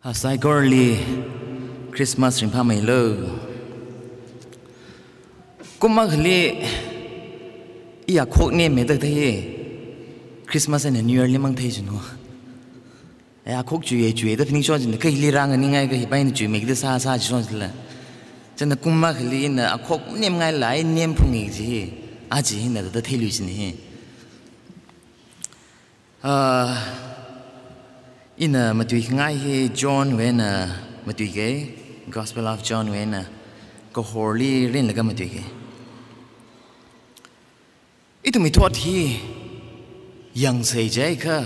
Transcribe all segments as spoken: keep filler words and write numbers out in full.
A saikorali Christmas ringphāmeilu. Kum akhali i akhok nemmeida thei, Christmas eina New Year li mang thei chinu. Ai akhok chuiya chuida phaning shon china, kha hili rānganingai kha hipaina chuimeida sā sā chi shon chila. China kum akhali ina akhok nemngailala nemphungi chi hi, aja hina da theilui china hi. Ah, ina matuingai hi John wui eina matuikei, Gospel of John wui eina kahorli rinlaga matuikei. Ithumwui thot hi yangsei jiakha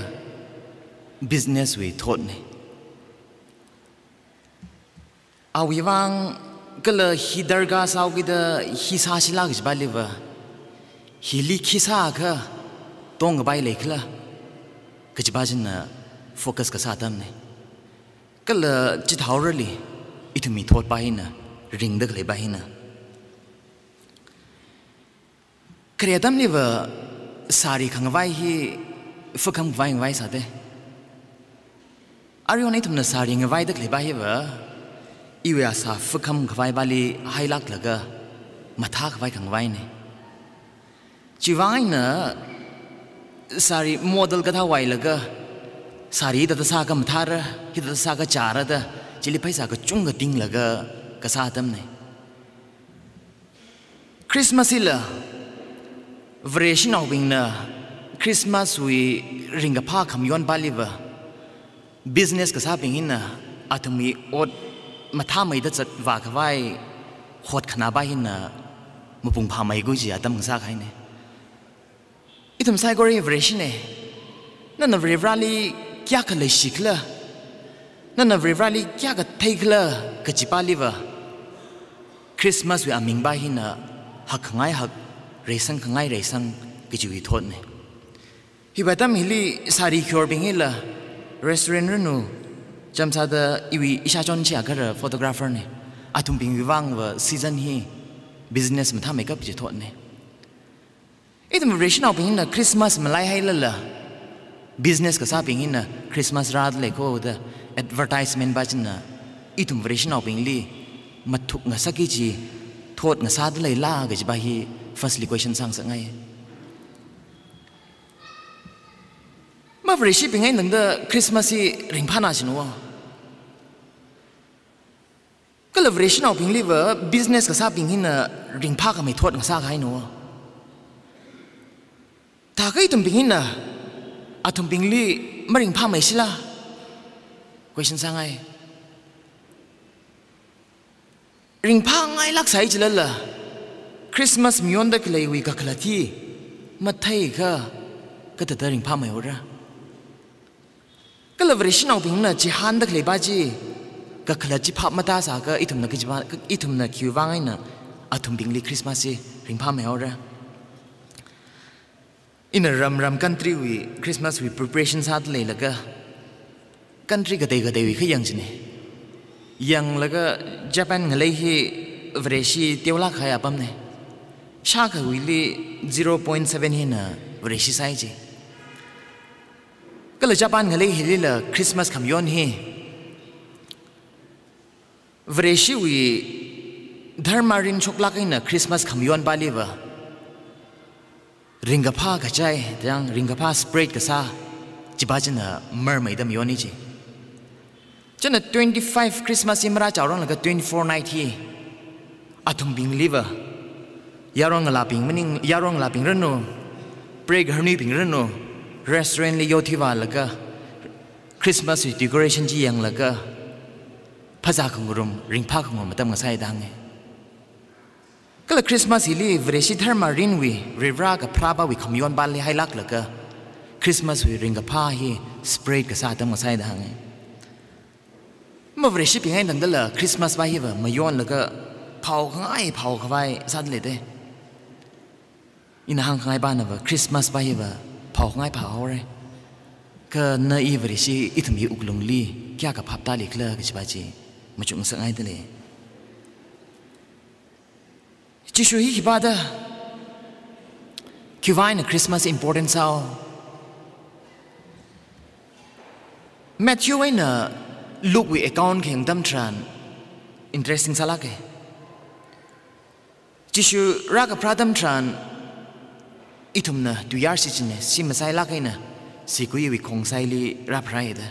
business wui thotna. Awui vang kala hi darkar sāhaokida hi sāshila kajipaliva, hili khi sākha tongkapai leikhala kajipa china focus kasā atamna. Kala chithaorali ithumwui thotpa hina, ringda khaleipa hina. Khare atamliva sari khangavai hi fakham khavai ngavai sāda. Aruihon ithumna sari ngavaida khaleipa hiva, iwui asā fakham khavaipali hailāklaga mathā khavai khangavaina. Chiwui vang eina sari model kathāwui laga, sari hithāda sākha mathāra, hithāda sākha chāra da, chili pheisā kachungkha tinglaga kasā atamna. Christmas hila Vareshinaobingna Christmas wui ringkaphā khamayonpaliva, business kasābing hina athumwui ot mathāmeida zatvā khavai hotkhanāpa hina mapung phāmei kaji atam ngasākahaina. Ithum saikora Vareshina. Nana Varivarali kayākha leishikhala, nana Varivarali kayākha theikhala kajipaliva, Christmas wui amingpa hina hakkhangai hak, reisangkhangai reisang kajiwui thotna. Hiwui atam hili sari khorbing hila restaurant ranu, chānsāda iwui ishāchon chi akhara photographer na. Athumbingwui vangva season hi business mathāmeikap kaji thotna. Ithum Vareshinaobing hina Christmas malaihailala, business kasābing hina Christmas rāda lei kho da advertisement pa china ithum Vareshinaobingli mathuk ngasakki kaji thot ngasāda leila kajipa hi firstly question sāngasakngai. Ma Vareshibing eina tangda Christmas hi ringphāna chinu. Kala Vareshinaobingliva business kasābing hina ringphākhamei thot ngasākahaina. Thākha ithumbing hina athumbingli maringphāmeishila? Question sāngai. Ringphāngailāksai chilala, Christmas mayonda khaleiwui kakhalat hi matheikha kathāda ringphāmeihaora? Kala Vareshinaobingna chihānda khaleipa chi, kakhalat chi phap matāsākha ithumna kajipa, ithumna khiwui vang eina athumbingli Christmas chi ringphāmeihaora? Ina ram ram country wui Christmas wui preparation sāda leilaga, country katei kateiwui kha yang china. Yanglaga Japan ngalei hi Vareshi teolāk kahai apamna. Shākhawuili zero point seven hina Vareshi sāi chi. Kala Japan ngalei hilila Christmas khamayon hi Vareshiwui dharma rin shoklāk eina Christmas khamayonpaliva ringkaphā kachai, chang ringkaphā spread kasā, chipa china marmeida mayoni chi. China twenty-five Christmas hi marāchaoranglaga twenty-four night hi athumbingliva, yaron ngalābing maning, yaron ngalābing ranu, preigaharnuibing ranu, restaurant li yothui vālaga, Christmas wui decoration chi yanglaga, phazā khangarum, ringphā khangarum atam ngasāi da hānga. Kala Christmas hili Vareshi dharma rinwui, Varivara kapharāpawui khamayonpali hailāklaga, Christmas wui ringkaphā hi spread kasā atam ngasāi da hānga. Ma Vareshibing eina tangdala Christmas pa hiva mayonlaga phaokhangai phaokhavai sāda leida. Ina hāngkhangai panava Christmas pa hiva phaokhangai phaohaora. Kha na i Vareshi ithumwui wuklungli kayākha phaptālikhala kajipa chi machukngasakngaida lei. Jishu hi khipā da, khiwuivang eina Christmas important sāo? Matthew eina Luke wui account khayang atam tharan interesting sālāka. Jishu rākapharā atam tharan ithumna tuiyār shichinna, shim masailāk eina siguiwui khongsaili rāpharāya da.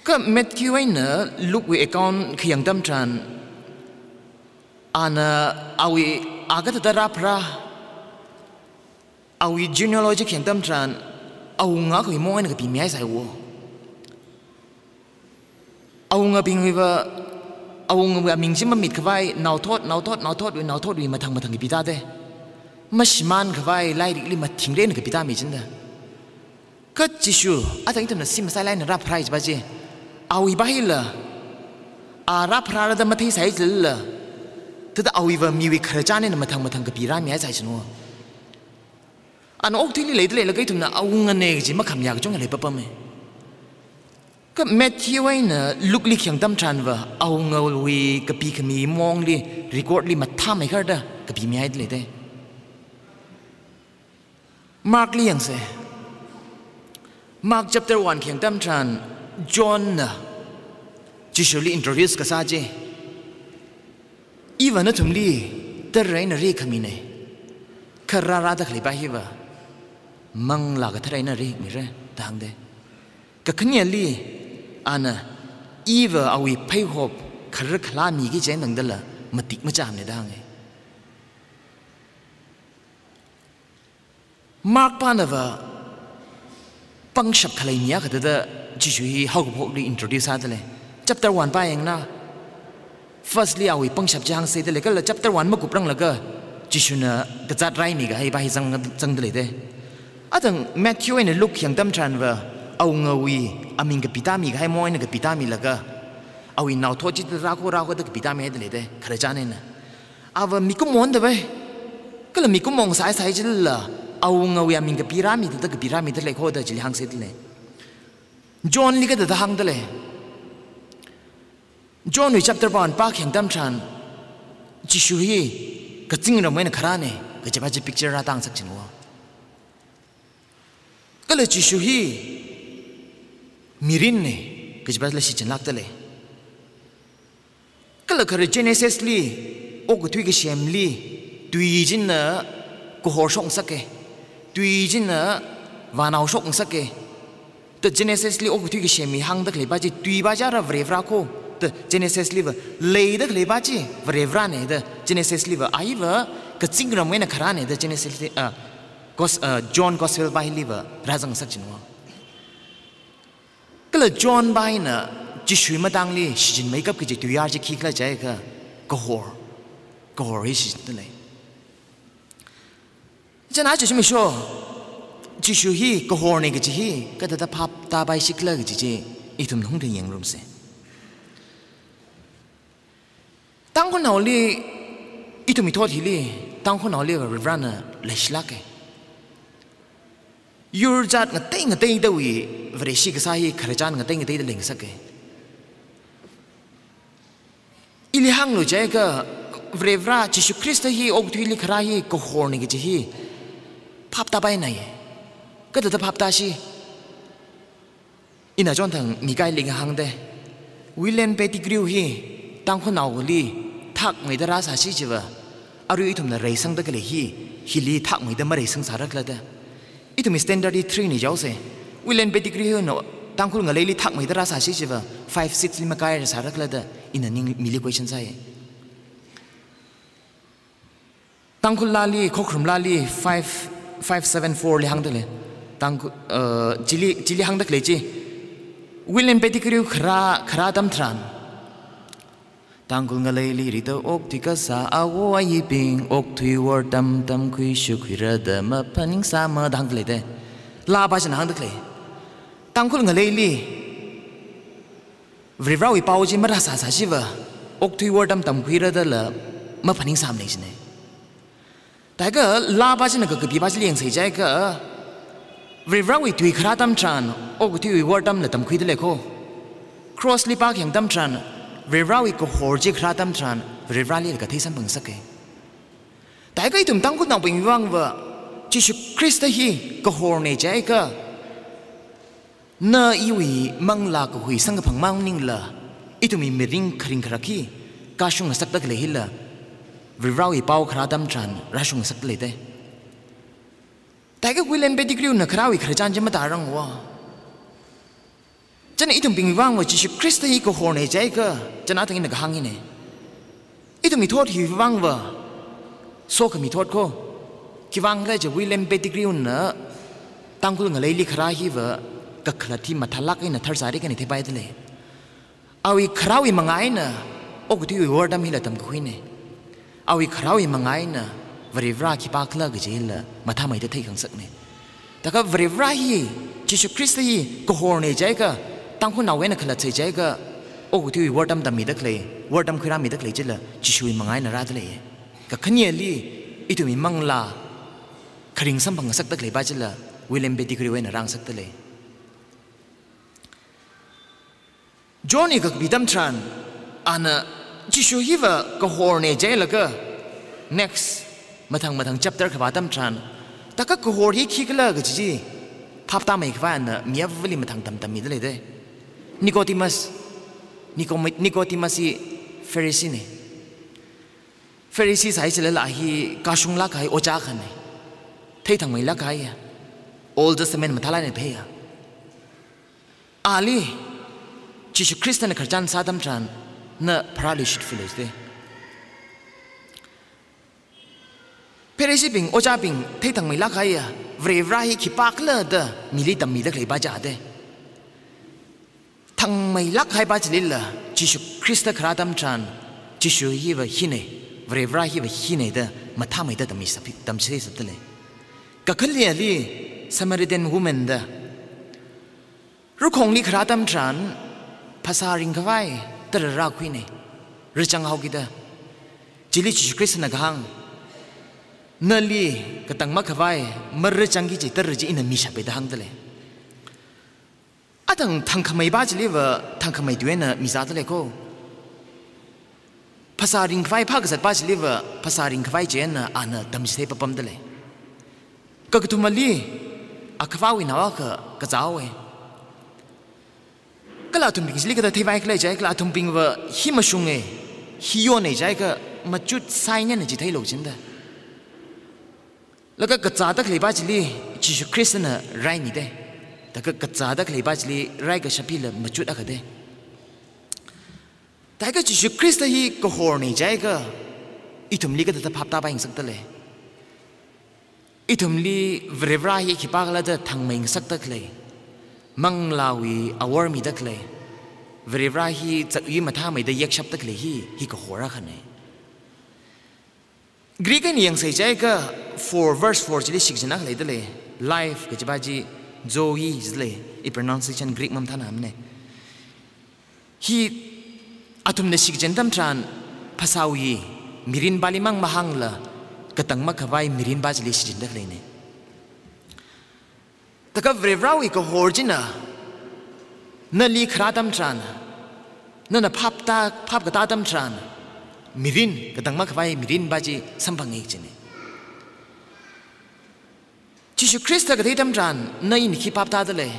Kha Matthew eina Luke wui account khayang atam tharan, ana awui a kathāda rāpharā, awui genealogy khayang atam tharan, awunga khawui mong eina kapimihai sāya wo. Awungabingwui va, awungawui aming chi mamit khavai, naothot, naothot, naothotwui, naothotwui mathang mathang kapida de. Mashimān khavai, lairikli mathingre eina kapida mi chinda. Kha Jishu, athang ithumna shim masailāk eina rāpharā jiva chi, awui va hila, a rāpharāra da matheisai chilala, thāda awui va miwui khararchan eina mathang mathang kapirāmihai sāya chin wo. Ana okathuili leida leilaga ithumna awungana kaji makhamayā kachungkha leipapama. Kha Matthew eina Luke li khayang atam tharan va, awungawui kapikhami mongli, record li mathāmeikharda kapimihai da lei de. Mark li yangsa. Mark chapter one khayang atam tharan, John na Jishuli introduce kasā chi, iva nathumli tara eina rikhamina, kha rārāda khalei va hiva Manglā Kathara eina rikmira da hāng de. Kakhaneli ana, iva awui pheihop kharar khalā miki chieina tangdala matik machāmana da hānga. Mark pana va pangshap khalei mi akha thāda Jishu hi haokaphokli introduce sāda lei. Chapter one va yangna, firstly awui pangshap chi hāngsa da lei, kala chapter one makupranglaga Jishuna kazāt raimi kahai va hi zang, zangda lei de. Athang Matthew eina Luke khayang atam tharan va awungawui aming kapida mi kahai mong eina kapida milaga, awui naothot chi rākho rākhoda kapida mihai da lei de, khararchan eina. Ava mikumo da vai. Kala mikumo sāsai chilala, awungawui aming kapirāmi thāda kapirāmida lei kho da chili hāngsa da lei. John li kathāda hāngda lei. John wui chapter one va khayang atam tharan, Jishu hi kazingramwui eina kharāna kajiva chi picture rātangsak chin wo. Kala Jishu hi mirinna kajivali shichinlākda lei. Kala khare Genesis li, okathui kasemli, tui china kahor shokngasaka, tui china vānao shokngasaka. Da Genesis li okathui kasem hi hāngda khalei va chi, tui va chara Varivara kho, da Genesis li va, leida khalei va chi Varivarana da Genesis li va, a hi va kazingramwui eina kharāna da Genesis li, ah, Gos-, ah, John Gospel va hili va rāzangsak chin wo. Kala John va hina Jishuwui matangli shichinmeikap kaji tuiyār chi khikhala jiakha kahor, kahor hi shichinda lei. Chieina aja zimiksho, Jishu hi kahorna kaji hi kathāda phaptāpaishikhala kaji chi ithum hungda yangrumsa. Tangkhulnaoli, ithumwui thot hili, Tangkhulnaoli Varivarana leishilāka. Yur jat ngatei ngateidawui Vareshi kasā hi khararchan ngatei ngateida leingasaka. Ili hānglu jiakha, Varivara Jishu Khrista hi okathuili kharā hi kahorna kaji hi phaptāpaina ye. Kathāda phaptāshi? Ina chonthang mikaili ngahāng de. William Pettigrew hi Tangkhulnaoli thakmeida rāsāshi jiva, arui ithumna reisangda khalei hi, hili thakmeida mareisangsārakhala da. Ithumwui standard hi three na jihaosa. William Pettigrew hina Tangkhul ngaleili thakmeida rāsāshi jiva, five six li makairasārakhala da ina ning mili question sāya. Tangkhul laali, Khokharum laali five, five seven four li hāngda lei. Tangkhul, uh, chili, chili hāngda khalei chi, William Pettigrew kharā, kharā atam tharan, Tangkhul ngaleili rida okthui kasā awo ayibing, okthui wortam tamkhui shukhuira da maphaningsāma da hāngda lei de. Laa va china hāngda khalei, Tangkhul ngaleili Varivarawui pao chi marāsāsāshiva, okthui wortam tamkhuira dala maphaningsāmana jina. Thākha laa va china kakapi va chili yangsei jiakha, Varivarawui tui kharā atam tharan, okathuiwui wortamla tamkhuida lei kho. Cross li va khayang atam tharan, Varivarawui kahor chi kharā atam tharan, Varivaralila kathei samphangngasaka. Thākha ithum Tangkhulnaobingwui vangva, Jishu Khrista hi kahorna jiakha, Na iwui manglā kahui samkaphang mang maningla, ithumwui mirin kharing kharak hi kashung ngasakda khalei hila, Varivarawui pao kharā atam tharan rāshung ngasakda lei te. Thākha William Pettigrewna kharāwui khararchan chi matārangra. Chieina ithumbingwui vangva Jishu Khrista hi kahorna jiakha, chieina tangna kahāng hina. Ithumwui thot hiwui vangva sokhami thot ko. Khiwuivang khala jiakha William Pettigrewna Tangkhul ngaleili kharā hiva kakhalat hi mathālāk eina tharsāri kaji theipaida lei. Awui kharāwui manga eina okathuiwui wortam hila tamkakhuina. Awui kharāwui manga eina Varivara khipākhala kaji hila mathāmeida theikhangasakna. Thākha Varivara hi, Jishu Khrista hi kahorna jiakha, Tangkhulnao eina khalatsei jiakha, okathuiwui wortam tammida khalei, wortam khuirāmida khalei chila Jishuwui manga eina rāda lei. Kakhaneli, ithumwui manglā kharing samphang ngasakda khaleipa chila William Pettigrew eina rāngasakda lei. Johnwui kakapi atam tharan, ana Jishu hiva kahorna jilaga, next, mathang mathang chapter kavā atam tharan, thākha kahor hi khikhala kaji chi phaptāmeikhavai ana mi avāva̱li mathang tamtammida lei te. Nicodemus, Nicomi-, Nicodemus hi Pharisee na. Pharisee sāi chilala hi kashunglāk kahai ojā akhana. Theithangmeilāk kahaiya. Old Testament mathālāk eina pheiya. Ali, Jishu Khristana khararchan sā atam tharan, na pharāluishitfilo te. Phariseebing, ojābing, theithangmeilāk kahaiya, Varivara hi khipākhala da mili tammida khaleipa chi te. Thangmeilāk kahaipa chilila, Jishu Khrista kharā atam tharan, Jishu hiva hina, Varivara hiva hina da mathāmeida tammi sāpi, tamchithei sāpda lei. Kakhaneli Samaritan woman da rakhongli kharā atam tharan, phasā ringkhavai tara rākhuina, rachang haokida. Chili Jishu Khristana kahāng, nali katang makhavai marachangki kaji tara chi ina mishappai da hāngda lei. Athang thangkhameipa chiliva thangkhamei tui eina mizāda lei ko. Phasā ringkhavai phākazatpa chiliva phasā ringkhavai chieina ana tamchithei papamda lei. Kakathumali, akhavāwui nao akha kazāhaowa. Kala athumbing chili kathāda theivai khala jiakha, kala athumbingva hi mashunga, hi yona jiakha, machut sign eina chitheilu jinda. Laga kazāda khaleipa chili Jishu Khristana raimi te. Thākha kazāda khaleipa chili rai kashap hila machut akha te. Thākha Jishu Khrista hi kahorna jiakha, ithumli kathāda phaptāpai ngasakda lei. Ithumli Varivara hi khipākhala da thangmei ngasakda khalei, manglāwui awor mida khalei, Varivara hi zakwui mathāmeida yakshapda khalei hi, hi kahor akhana. Greek eina yangsei jiakha four verse four chili shichin akha leida lei. Life kajipa chi Zoe jida lei. I pronunciation Greek mamathānamana. Hi athumna shichin atam tharan phasāwui mirinpali mang mahāngla katang makhavai mirinpa chili shichinda khaleina. Thākha Varivarawui kahor china nali kharā atam tharan, nana phaptā, phapkatā atam tharan, mirin, katang makhavai mirinpa chi samphanga kajina. Jishu Khrista kathei atam tharan, na ina khi phaptāda lei?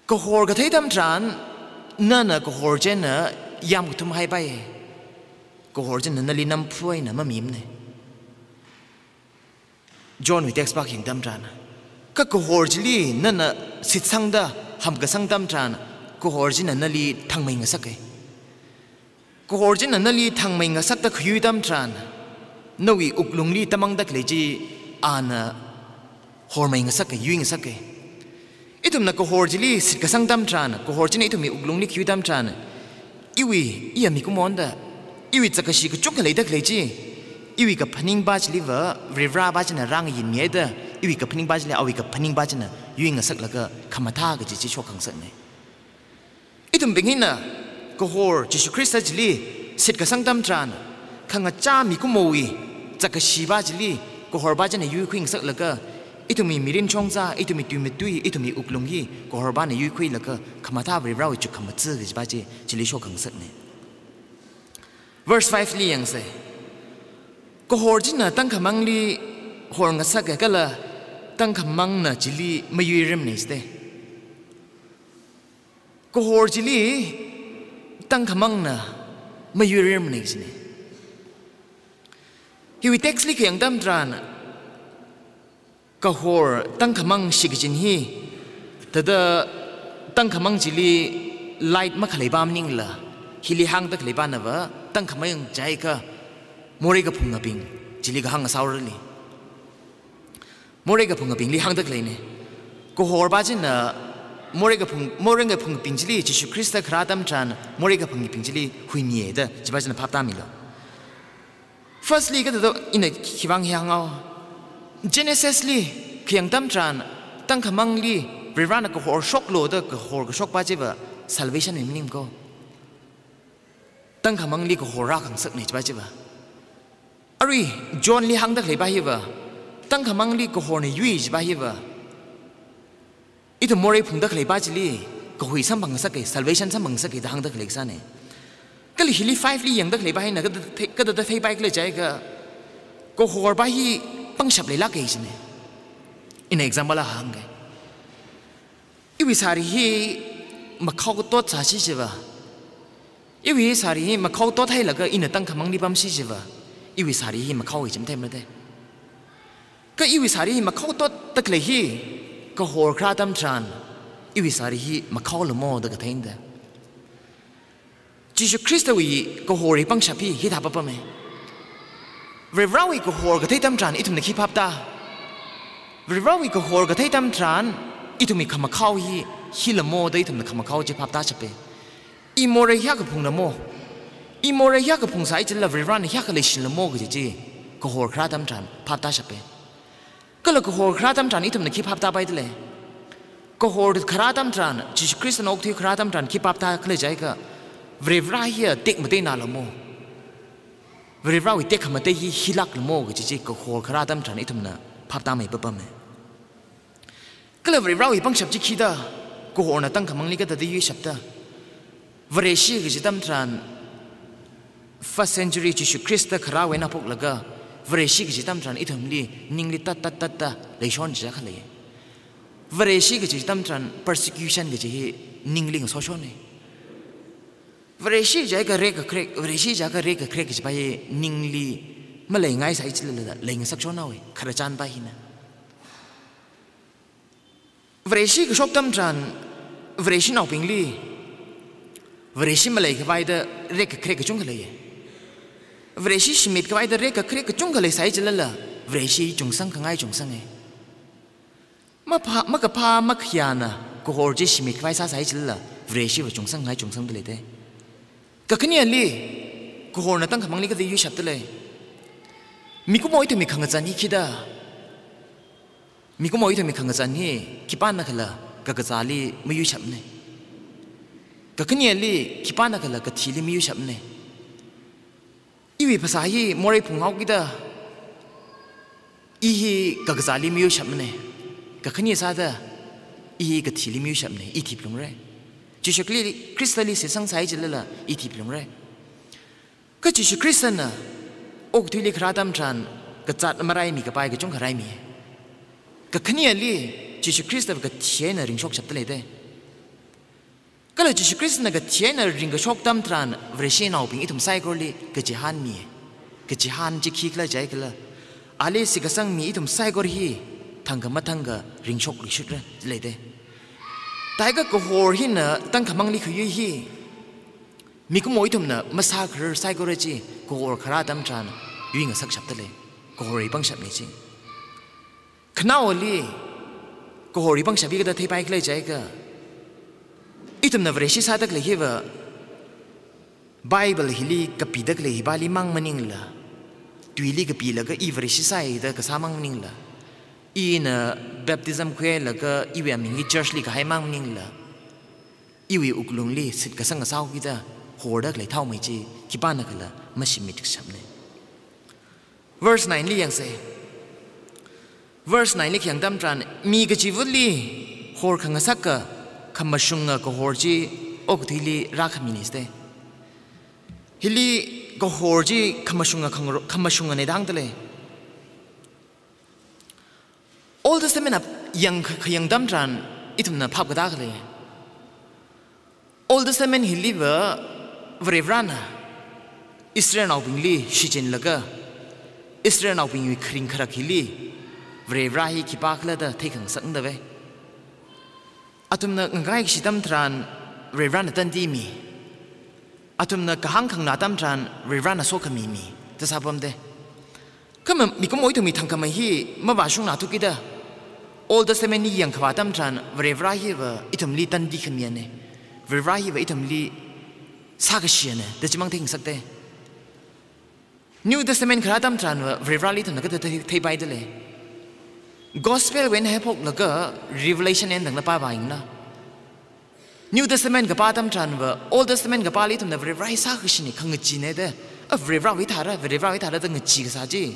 Kahor kathei atam tharan, nana kahor china yamkathum haipai. Kahor china nali namphu eina mamimana. Johnwui text pākhayang atam tharan, kha kahor chili nana shitsangda hamkasang atam tharan, kahor china nali thangmei ngasaka. Kahor china nali thangmei ngasakda khayui atam tharan, nawui wuklungli tamangda khalei chi ana hormei ngasaka, yui ngasaka. Ithumna kahor chili shitkasang atam tharan, kahor china ithumwui wuklungli khayui atam tharan, iwui, iya mikumona da, iwui zakkashi kachungkha leida khalei chi, iwui kaphaningpa chiliva, Varivarapa china rāngayinmihaida, iwui kaphaningpa chili, awui kaphaningpa china yui ngasaklaga khamathā kaji chi shokkhangasakna. Ithumbing hina kahor Jishu Khrista chili shitkasang atam tharan, khangachā mikumowui zakkashipa chili kahorpa china yuikhui ngasaklaga, ithumwui mirin chongza, ithumwui tuimatui, ithumwui wuklung hi kahorpana yuikhuilaga khamathā Varivarawui chukkhamaja kajipa chi chili shokkhangasakna. Verse five li yangsei. Kahor china tangkhamangli hor ngasaka kala tangkhamangna chili mayuirimne site. Kahor chili tangkhamangna mayuirimne sine. Hiwui text li khayang atam tharan, kahor tangkhamang shikachin hi, thāda tangkhamang chili light makhalei pam maningla, hili hāngda khalei pana va tangkhamang jiakha morei kaphungabing chili kahāng asao rali. Morei kaphungabingli hāngda khaleine. Kahor pa china morei kaphung, morei kaphungabing chili Jishu Khrista kharā atam tharan morei kaphungabing chili huimiye da chi pa china phaptāmilu. Firstly, kathāda ina khivang hi hānghao. Genesis li khayang atam tharan, tangkhamangli Varivarana kahor shoklu da kahor kashok pa chiva salvation wui maning ko. Tangkhamangli kahor rākhangasakne chi pa chiva. Arui John li hāngda khalei pa hiva, tangkhamangli kahorna yui chi pa hiva, ithum morei phungda khalei pa chili kahui samphangngasake, salvation samphangngasake da hāngda khalei kasāne. Kala hili five li yangda khalei pa hina kathāda thei, kathāda theipai khala jiakha, kahor pa hi pangshap leilāke sine. Ina example akha hāngke. Iwui sari hi makhao katot sāsi chiva, iwui sari hi makhao tothailaga ina tangkhamangli pamsi chiva, iwui sari hi makhaowe chi matheimanate. Kha iwui sari hi makhao totda khalei hi kahor kharā atam tharan, iwui sari hi makhaolamo da katheinada. Jishu Khristawui kahorwui pangshap hi hithā papame. Varivarawui kahor kathei atam tharan ithumna khi phaptā? Varivarawui kahor kathei atam tharan ithumwui khamakhao hi, hilamo da ithumna khamakhao chi phaptāshape. I morei hiyākha phunglamo, i morei hiyākha phungsai chilala Varivarana hiyākha leishilamo kaji chi kahor kharā atam tharan phaptāshape. Kala kahor kharā atam tharan ithumna khi phaptāpaidalei? Kahor kharā atam tharan, Jishu Khristana okathui kharā atam tharan khi phaptā khala jiakha, Varivara hiya tekmateinalamo, Varivarawui tekhamatei hi hilāklamo kaji chi kahor kharā atam tharan ithumna phaptāmei papame. Kala Varivarawui pangshap chi khida, kahorna tangkhamangli kathāda yuishapta? Vareshi kaji atam tharan, first century Jishu Khrista kharāwui eina phoklaga, Vareshi kaji atam tharan ithumli ningli tat tat tat da leishon jiakha lei. Vareshi kaji atam tharan persecution kaji hi ningli ngasoshone. Vareshi jiakha rekakharek, Vareshi jiakha rekakharek kaji pa hi ningli maleingaisai chilala leingasakshonhaowe, khararchan pa hina. Vareshi kashok atam tharan, Vareshinaobingli Vareshi maleikhavai da rekakharek kachungkha leiye. Vareshi shimit khavai da rekakharek kachungkha leisai chilala, Vareshi chungsang khangai chungsange. Maphā, makaphā makhayāna kahor chi shimit khavai sāsai chilala, Vareshiva chungsang khangai chungsangdaleite. Kakhaneli, kahorna tangkhamangli kathāda yuishapdalei? Mikumo ithumwui khangazan hi khida? Mikumo ithumwui khangazan hi khipānakhala kakazāli mayuishapne. Kakhaneli khipānakhala kathili mayuishapne. Iwui phasā hi morei phunghao kida, i hi kakazāli mayuishapne. Kakhane sāda, i hi kathili mayuishapne, i thiphalungra. Jishu Khri-, Khristali shitsangsai chilala i thiphalungra. Kha Jishu Khristana okathuili kharā atam tharan, kazāt maraimikapai kachungkha raimi. Kakhaneli Jishu Khristava kathi eina ringshokshapdaleite. Kala Jishu Khristana kathi eina ringkashok atam tharan, Vareshinaobing ithum saikorali kachihānmi. Kachihān chi khikhala jiakhala, ali shitkasangmi ithum saikora hi thangkha mathangkha ringshok ringshitra leite. Thākha kahor hina tangkhamangli khayui hi, mikumo ithumna masākharar saikora chi kahor kharā atam tharan yuingasakshapdalei. Kahorwui pangshapne chi. Khanaoli kahorwui pangshap hi kathāda theipai khala jiakha, ithumna Vareshi sāda khalei hiva, Bible hili kapida khalei hi pali mang maningla, tuili kapilaga i Vareshi sai da kasā mang maningla, ina baptism khuilaga iwui aming hi church li kahai mang maningla, iwui wuklungli shitkasang asao kida horda khalei thaomei chi khipānakhala mashimitkashapne. Verse nine li yangsei. Verse nine li khayang atam tharan, mi kachivali horkhangasaka khamashunga kahor chi okathuili rākhamine site. Hili kahor chi khamashunga khangro-, khamashungane da hāngdalei. Old Testament ap-, yang kha-, khayang atam tharan ithumna phap katā khalei. Old Testament hiliva Varivarana Israelnaobingli shichinlaga, Israelnaobingwui kharing kharak hili Varivara hi khipākhala da theikhangasak nda ve. Athumna ngakaikashi atam tharan Varivarana tandi mi. Athumna kahāng khanganā atam tharan Varivarana sokhami mi. Tasā pamde. Kha mikumo ithumwui thangkhamei hi mavāshungnā thukida, Old Testament li yangkhavā atam tharan Varivara hiva ithumli tandi khamiya ne. Varivara hiva ithumli sākashiyana da chimang theingasakte. New Testament kharā atam tharanva Varivarali ithumna kathā thei, theipaida lei. Gospel wui eina haiphoklaga Revelation eina tangda pāpā yangna. New Testament kapā atam tharanva Old Testament kapāli ithumna Varivara hi sākashine, khangachee ne da. A Varivarawui thāra, Varivarawui thāra da ngachee kasā chi.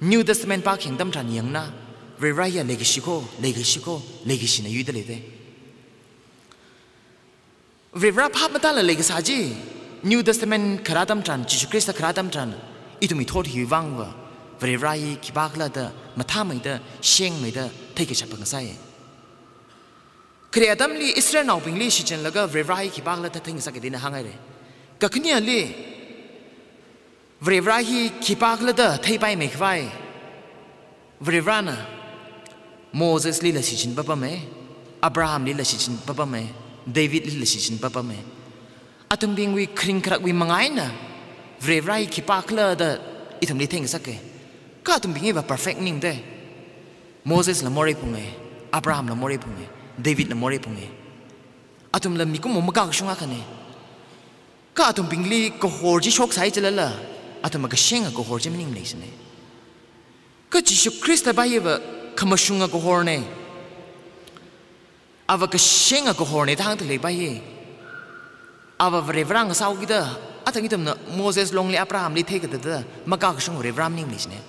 New Testament pākhayang atam tharan yangna, Varivara hiya leikashi ko, leikashi ko, leikashina yuida leide. Varivara phap matāla leikasā chi, New Testament kharā atam tharan, Jishu Khrista kharā atam tharan, ithumwui thot hiwui vangva Varivara hi khipākhala da mathāmeida, shengmeida theikashap ngasai. Khare atamli Israelnaobingli shichinlaga Varivara hi khipākhala da theingasakki da ina hānghaire. Kakhaneli, Varivara hi khipākhala da theipaimei khavai, Varivarana Moseslila shichin papame, Abrahamlila shichin papame, Davidlila shichin papame. Athumbingwui kharing kharakwui manga eina Varivara hi khipākhala da ithumli theingasake. Kha athumbing hiva perfect maningde. Mosesla morei phunge, Abrahamla morei phunge, Davidla morei phunge. Athumla mikumo makakashung akhane. Kha athumbingli kahor chi shoksai chilala, athumva kashenga kahor chi maningmaleisane. Kha Jishu Khristapa hiva khamashunga kahorne. Ava kashenga kahorne da hāngda leipa hi. Ava Varivara ngasāhaokida, athang ithumna Moses longli Abrahamli theikathāda makakashung Varivara maningmaleisane.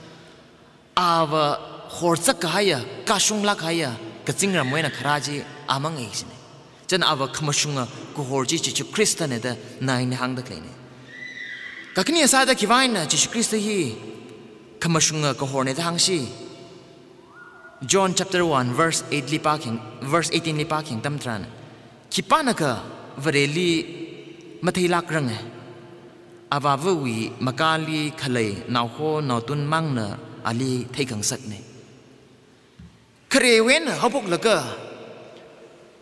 Ava horzak kahaiya, kashunglāk kahaiya, kazingramwui eina kharā chi a mangaisane. Chieina ava khamashunga kahor chi Jishu Khristane da ina hāngda khaleine. Kakhane sāda khiwui vangna Jishu Khrista hi khamashunga kahorne da hāngshi. John chapter one verse eight li pākhayang, verse eighteen li pākhayang atam tharan, khipānakha Vareli matheilākrange. Avāvawui makāli khalei naoho naothun mangna ali theikhangasakne. Kharewui eina haophoklaga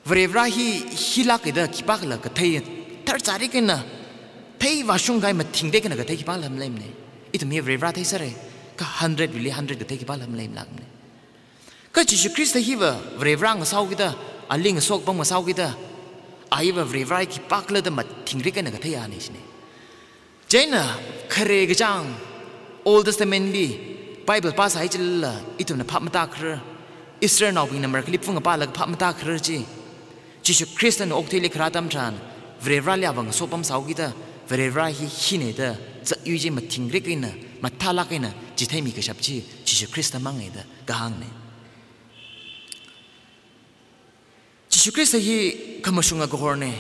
Varivara hi hilāke da khipākhala kathei tharchārik eina theivāshung kahai mathingrik eina kathei khipākhala maleimane. Ithum hi Varivara theisāre, kha hundred wuili hundred kathei khipākhala maleilākmane. Kha Jishu Khrista hiva Varivara ngasāhaokida, ali ngasopam ngasāhaokida, a hiva Varivara hi khipākhala da mathingrik eina katheiya ne shine. Chieina khare kachāng Old Testament li Bible pāsai chilala ithumna phap matākharar, Israelnaobingna marākhali phungapālaga phap matākharar chi, Jishu Khristana okathuili kharā atam tharan, Varivarali ava ngasopam sāhaokida, Varivara hi hine da zatyui chi mathingrik eina, mathālāk eina chitheimi kashap chi Jishu Khrista mangne da kahāngne. Jishu Khrista hi khamashunga kahorne.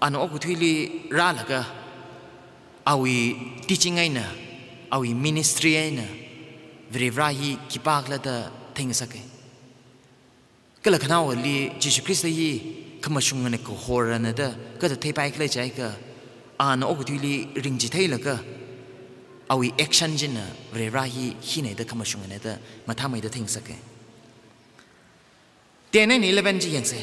Ana okathuili rālaga, awui teaching eina, awui ministry eina, Varivara hi khipākhala da theingasake. Kala khanaowali Jishu Khrista hi khamashungana kahorana da kathā theipai khala jiakha, ana okathuili ringchitheilaga, awui action china Varivara hi hine da khamashungana da mathāmeida theingasake. Ten and eleven chi yangse.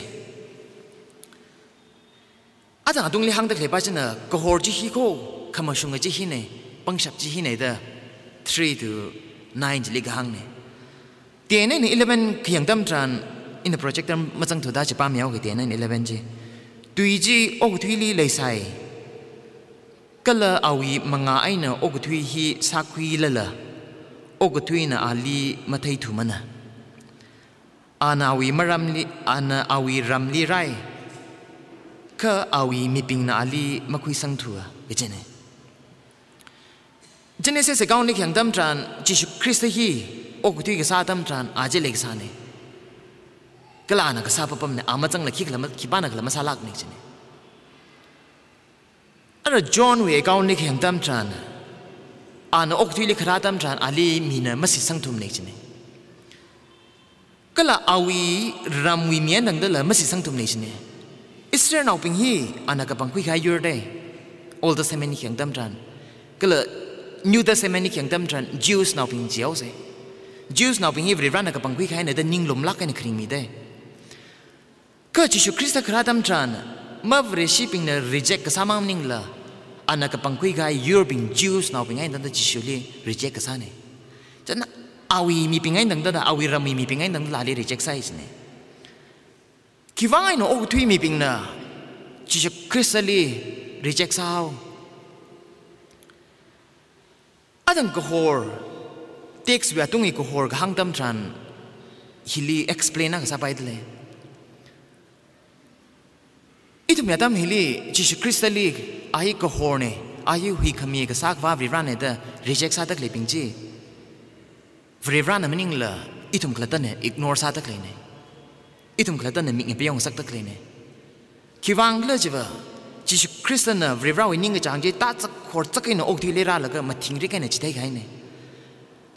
Athang atungli hāngda khaleipa china kahor chi hi ko, khamashunga chi hine, pangshap chi hine da three to nine chili kahāngne. Ten and eleven khayang atam tharan, ina projector mazangthuda chipam yaoke ten and eleven chi. Tui chi okathuili leisai. Kala awui manga eina okathui hi sākhuilala, okathuina ali matheithumana. Ana awui maramli, ana awui ramli rai, kha awui mibingna ali makhuisangthua, kajine. Genesis account li khayang atam tharan, Jishu Khrista hi okathui kasā atam tharan, a chi leikasāne. Kala ana kasā papamne, a mazangla khikhala ma-, khipānakhala masālākne jine. Ara John wui account li khayang atam tharan, ana okathuili kharā atam tharan, ali mina mashitsangthumne jine. Kala awui ramwui mi eina tangdala mashitsangthumana jina. Israelnaobing hi ana kapangkhui kahai yur da. Old Testament li khayang atam tharan. Kala New Testament li khayang atam tharan Jewsnaobing jihaosa. Jewsnaobing hi Varivarana kapangkhui kahaina da ninglumlāk eina kharing mida. Kha Jishu Khrista kharā atam tharan, mavareshibingna reject kasā mang maningla, ana kapangkhui kahai yurbing Jewsnaobing eina tangda Jishuli reject kasāna. Chieina awui mibing eina tangda, awui ramwui mibing eina tangda ali reject sāi jina. Khiwuivang eina okathui mibingna Jishu Khristali reject sāhao? Atam kahor, text wui atungwui kahor kahāng atam tharan, hili explain akha sāpaida lei. Ithumwui atam hili Jishu Khristali, a hi kahorna, a hi huikhami kasā Akhava Varivarana da reject sāda khaleibing chi, Varivarana maningla ithum khalattana ignore sāda khaleina. Ithum khalattana mik ngapayong ngasakda khaleina. Khiwuivang khala chiva, Jishu Khristana Varivarawui ningkachāng chi tachak horchak eina okathuili rālaga mathingrik eina chithei kahaina.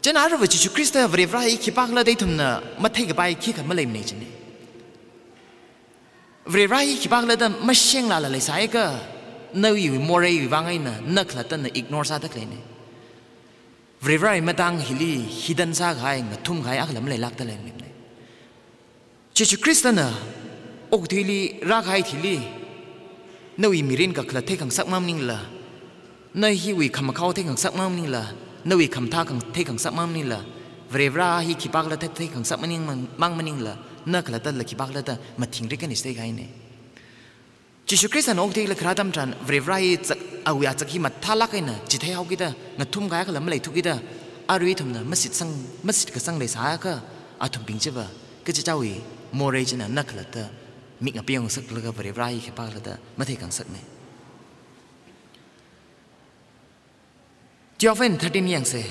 Chieina aruiva Jishu Khrista Varivara hi khipākhala da ithumna matheikapai khikha maleimana jina. Varivara hi khipākhala da mashenglala leisāakha, nawui moreiwui vang eina na khalattana ignore sāda khaleina. Varivarawui matang hili hidden sākahai, ngathumkahai akhala maleilākda leimana. Jishu Khristana okathuili rākahai thili, nawui mirin kakhalat theikhangasak mang maningla, na hiwui khamakhao theikhangasak mang maningla, nawui khamathā khang theikhangasak mang maningla, Varivara hi khipākhala thei theikhangasak maning mang, mang maningla, na khalattala khipākhala da mathingrik eina chithei kahaina. Jishu Khristana okathuili kharā atam tharan, Varivara hi chak, awui achak hi mathālāk eina chitheihaokida, ngathumkahai akhala maleithukida, arui ithumna mashitsang, mashitkasang leisāakha, athumbing chiva, kachichāwui morei china na khalatta mik ngapayong ngasaklaga Varivara hi khipākhala da matheikhangasakna. Twelve and thirteen yangsa.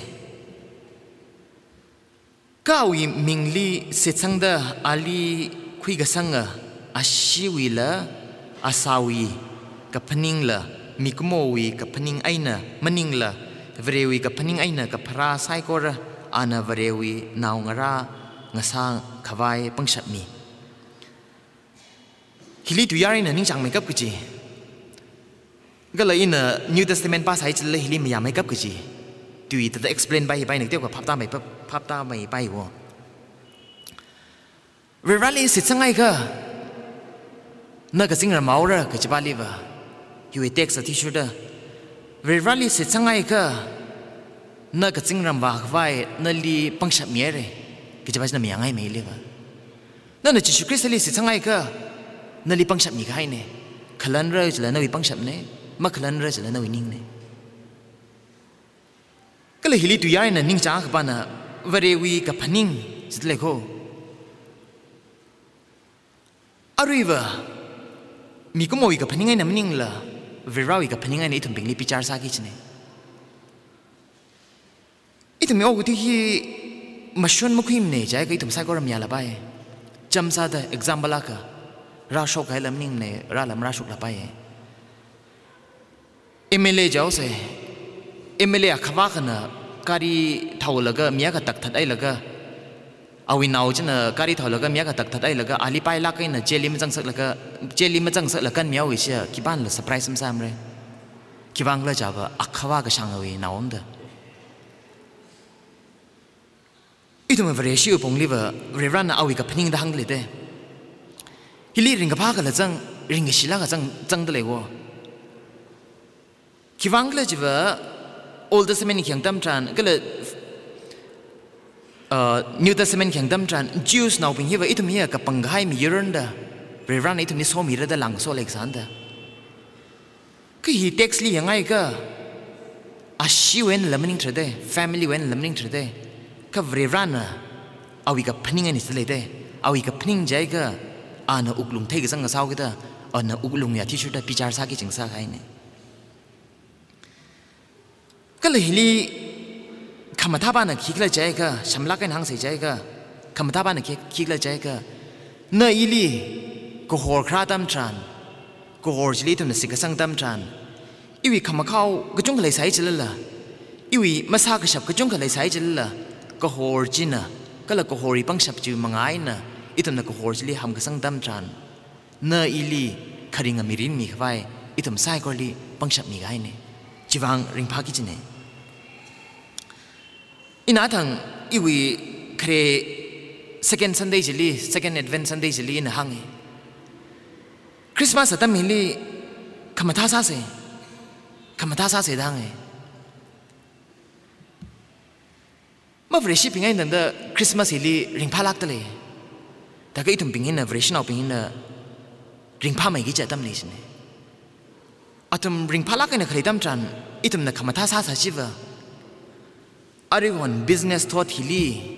Kha awui mingli shitsangda ali khuikasanga asheewuila asāwui kaphaningla, mikumowui kaphaning eina maningla, Varewui kaphaning eina kapharā saikora ana Varewui naongarā ngasākhavai pangshap mi. Hili tuiyār ina ningchāngmeikap kaji. Kala ina New Testament pāsai chila hili mayāmeikap kaji. Tui tata explain pai hi paina teokha phaptāmei pa, phaptāmei pai wo. Varivarali shitsangakha, na kazingram haora kajipa liva. Hiwui text athishurda. Varivarali shitsangakha, na kazingram vākhavai nali pangshap mihaira. Kajipa china mayāngaimei liva. Nana Jishu Khristali shitsangakha, nali pangshap mikahaina. Khalanra chila nawui pangshapna, makhalanra chila nawui ningna. Kala hili tuiyār ina ningchāng akhapana, Varewui kaphaning, jida lei ko. Aruiva, mikumowui kaphaning eina maningla, Varivarawui kaphaning eina ithumbingli bichar sāki kajina. Ithumwui okathui hi mashun makhuimana jiakha ithum saikora mayālapai. Chāmsāda example akha, rāshokkahaila maningmana, rāla marāshoklapai. M L A jihaosa, M L A akhava akhana gari thaolaga mi akha takthat hailaga, awui nao china gari thaolaga mi akha takthat hailaga, ali pailāk eina jail li mazangsaklaga, jail li mazangsaklaga kanmihaowa chiya, khipānala surprise masāmara. Khiwuivang khala chiva, akhava kashāngwui naona da. Ithum Vareshi apong liva, Varivarana awui kaphaning da hāngda leida. Hili ringkaphā kala zang, ringkashila kazang, zangda lei wo. Khiwuivang khala chiva, Old Testament khayang atam tharan, kala, uh, New Testament khayang atam tharan, Jews naobing hiva ithum hiya kapangkahai miyurna da, Varivarana ithumli somira da lāngsolei kasāna da. Kha hi text li yangakha, asheewui einala maningtharda, family wui einala maningtharda, kha Varivarana awui kaphaning eina jida leida, awui kaphaning jiakha, ana wuklung theikazang ngasāhaokida, ana wuklung athishurda bichar sāki kaji ngasākahaina. Kala hili khamathāpana khikhala jiakha, shamlāk eina hāngsa jiakha, khamathāpana khi, khikhala jiakha, na ili kahor kharā atam tharan, kahor chili ithumna shitkasang atam tharan, iwui khamakhao kachungkha leisai chilala, iwui masākashap kachungkha leisai chilala, kahor china Kala kahorwui pangshap chiwui mangā eina ithumna kahor chili hamkasang atam tharan, na ili kharinga mirin mikhavai ithum saikorali pangshap mikahaina. Chivang ringphāki kajina. Ina athang iwui khare second Sunday chili, second Advent Sunday chili ina hānga. Christmas atam hili khamathā sāsa, khamathā sāsa da hānga. Mavareshibing eina tangda Christmas hili ringphālākda lei. Thākha ithumbing eina, Vareshinaobing eina ringphāmeiki kaji atam lei kajina. Athum ringphālāk eina khalei atam tharan, ithumna khamathā sāsā chiva, aruihon business thot hili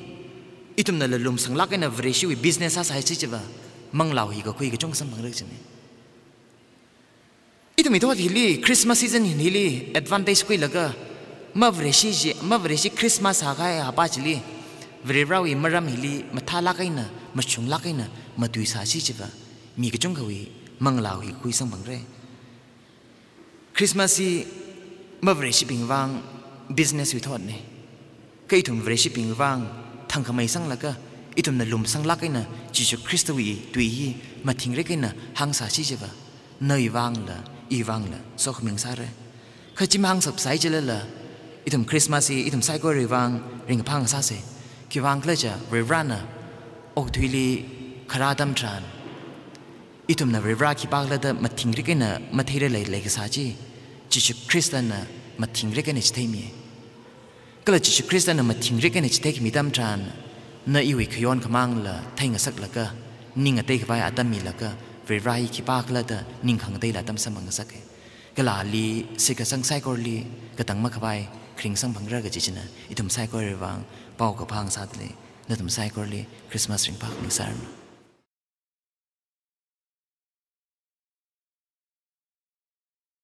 ithumna lalum sanglāk eina Vareshiwui business sāsā chi chiva, manglāwui kakhui kachungkha samphangra kajina. Ithumwui thot hili, Christmas season hili advantage khuilaga, mavareshi chi, mavareshi Christmas sākahai apam chili, Varivarāwui maram hili mathālāk eina, machunglāk eina matuisā chi chiva, mi kachungkhawui manglāwui kakhui samphangra. Christmas hi mavareshibing vang business wui thotna. Kha ithum Vareshibing vang thangkhamei sanglaga, ithumna lumsanglāk eina Jishu Khristawui tui hi mathingrek eina hāngsā chi chiva, nawui vangla, iwui vangla sokhami sāra. Kha chi mahāngshapsai chilala, ithum Christmas hi ithum saikorawui vang ringkaphā sāsa. Khiwuivang khala chiakha Varivarāna okathuili kharā atam tharan, ithumna Varivarā khipākhala da mathingrek eina matheiralei leikasā chi, Jishu Khristana mathingrek eina chitheimi. Kala Jishu Khristana mathingrek eina chitheikhami atam tharan, na iwui khayon khamāngla theingasaklaga, ning ngateikhavai atam milaga, Varivarā hi khipākhala da ning khangateila atam samphangngasaka. Kala ali shitkasang saikorali katang makhavai kharing samphangra kaji china, ithum saikorawui vang paokaphā sādalei. Nathum saikorali Christmas ringphākhami sāranu.